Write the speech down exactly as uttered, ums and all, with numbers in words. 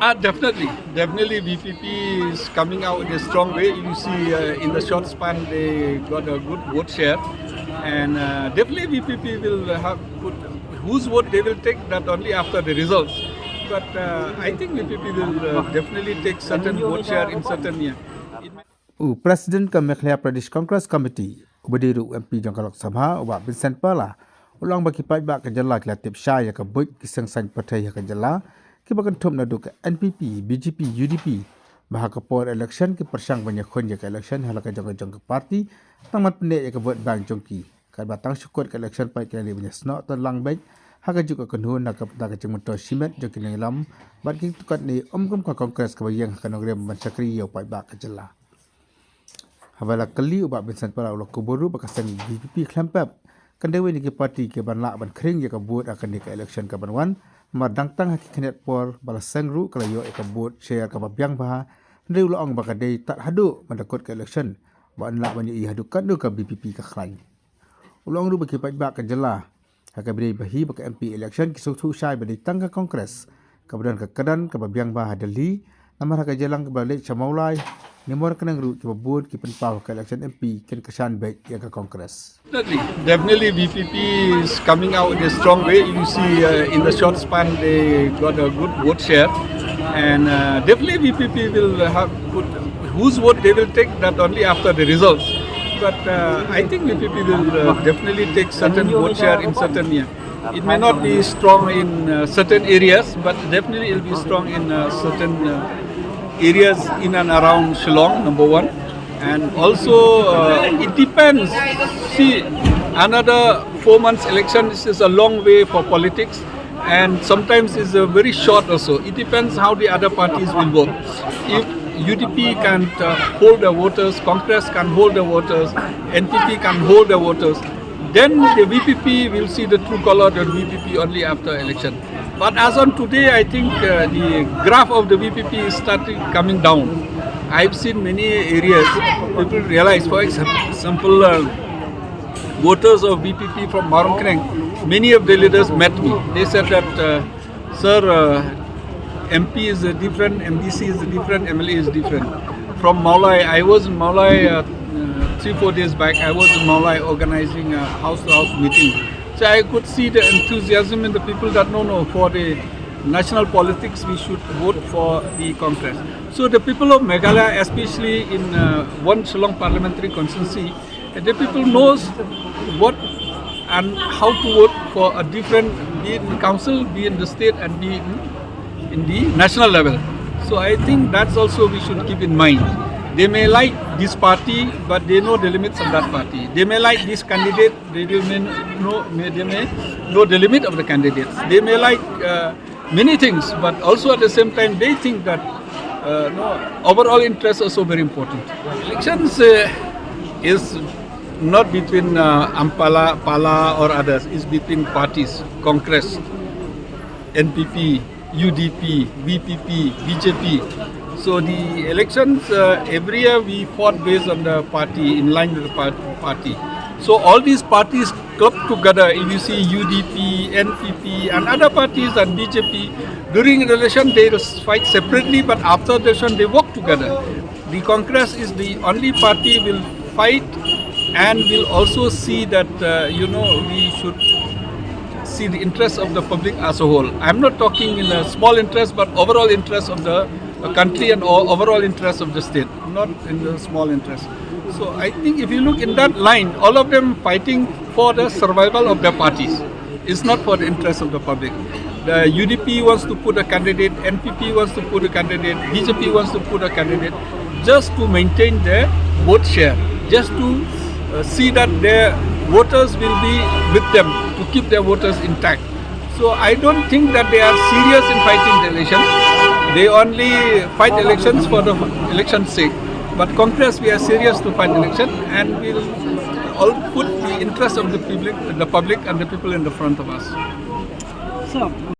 Ah, definitely. Definitely, V P P is coming out in a strong way. You see, uh, in the short span, they got a good vote share. And uh, definitely, V P P will have put whose vote they will take, that only after the results. But uh, I think V P P will uh, definitely take certain vote share in certain year. It may- U President ka Meghalaya Pradesh Congress Committee, uba dei ruh u M P jong ka Lok Sabha, u Bah Vincent Pala, u la ong ba ki paidbah ka jylla ki la tip shai ïa ka buit ki seng saiñ pyrthei ha ka jylla, kiba kynthup naduh ka N P P, B J P, U D P, ba ha ka por election ki pyrshang ban ïakhun ïa ka election ha la ka jong ka jong ka party, tang ban pynneh ïa ka vote bank jong ki. Katba tang shu kut ka election pat ki la dei ban ïasnoh to lang beit ha kajuh ka kynhun na ka bynta ka jingmyntoi shimet jong ki nongïalam bad ki katne, ym kum ka Congress kaba ïeng ha ka nongrim ban shakri ïa u paidbah ka jylla. Haba la kylli, u Bah Vincent Pala u la kubur ruh ba ka seng V P P khlem pep kan dei wei na ki party kiban lah ban khring ïa ka vote ha kane ka election kaban wan, namar dang tang ha ki khyndiat por ba la seng ruh ka la ïoh ïa ka vote share kaba biang bha. Hynrei u la ong ba ka dei tad haduh ban da kut ka election, ba yn lah ban ïohi haduh katno ka V P P ka khlaiñ. U la ong ruh ba ki paidbah ka jylla ha kaba dei ba hi ba ka M P election ki sngewthuh shai ba dei tang ka Congress kaba don ka kyrdan kaba biang bha ha Delhi, namar ha ka jingïalang kaba la leit sha Mawlai, ne Mawryngkneng ruh kiba bun ki pynpaw ha ka election M P kin kyrshan beit ïa ka Congress. Definitely, definitely V P P is coming out in a strong way. You see, uh, in the short span, they got a good vote share. And uh, definitely, V P P will have put whose vote they will take, that only after the results. But uh, I think V P P will uh, definitely take certain vote share in certain, yeah. It may not be strong in uh, certain areas, but definitely it'll be strong in uh, certain uh, areas in and around Shillong, number one. And also, uh, it depends. See, another four months election is, is a long way for politics, and sometimes it's a very short also. It depends how the other parties will work. If U D P can uh, hold the voters, Congress can hold the voters, N P P can hold the voters, then the V P P will see the true color of the V P P only after election. But as on today, I think uh, the graph of the V P P is starting coming down. I've seen many areas, people realize, for example, uh, voters of V P P from Mawryngkneng, many of the leaders met me. They said that, uh, sir, uh, M P is uh, different, M D C is different, M L A is different. From Mawlai, I was in Mawlai uh, uh, three, four days back. I was in Mawlai organizing a house-to-house meeting. So I could see the enthusiasm in the people that no, no, for the national politics we should vote for the Congress. So the people of Meghalaya, especially in uh, one Shillong parliamentary constituency, the people knows what and how to vote for a different, be it in council, be in the state, and be in, in the national level. So I think that's also we should keep in mind. They may like this party, but they know the limits of that party. They may like this candidate, they may know, may, they may know the limit of the candidates. They may like uh, many things, but also at the same time, they think that uh, no, overall interest is also very important. Elections uh, is not between uh, Ampala, Pala or others. It's between parties, Congress, N P P, U D P, V P P, B J P. So the elections uh, every year we fought based on the party, in line with the par- party. So all these parties club together. If you see U D P, N P P, and other parties and B J P, during the election they fight separately, but after the election they work together. The Congress is the only party will fight and will also see that uh, you know we should see the interest of the public as a whole. I'm not talking in a small interest, but overall interest of the uh, country and o- overall interest of the state, not in the small interest. So I think if you look in that line, all of them fighting for the survival of their parties. It's not for the interest of the public. The U D P wants to put a candidate, N P P wants to put a candidate, B J P wants to put a candidate just to maintain their vote share, just to uh, see that their voters will be with them, to keep their voters intact. So I don't think that they are serious in fighting the election. They only fight elections for the election's sake. But Congress, we are serious to fight election, and we'll all put the interest of the public, the public and the people in the front of us. Sir,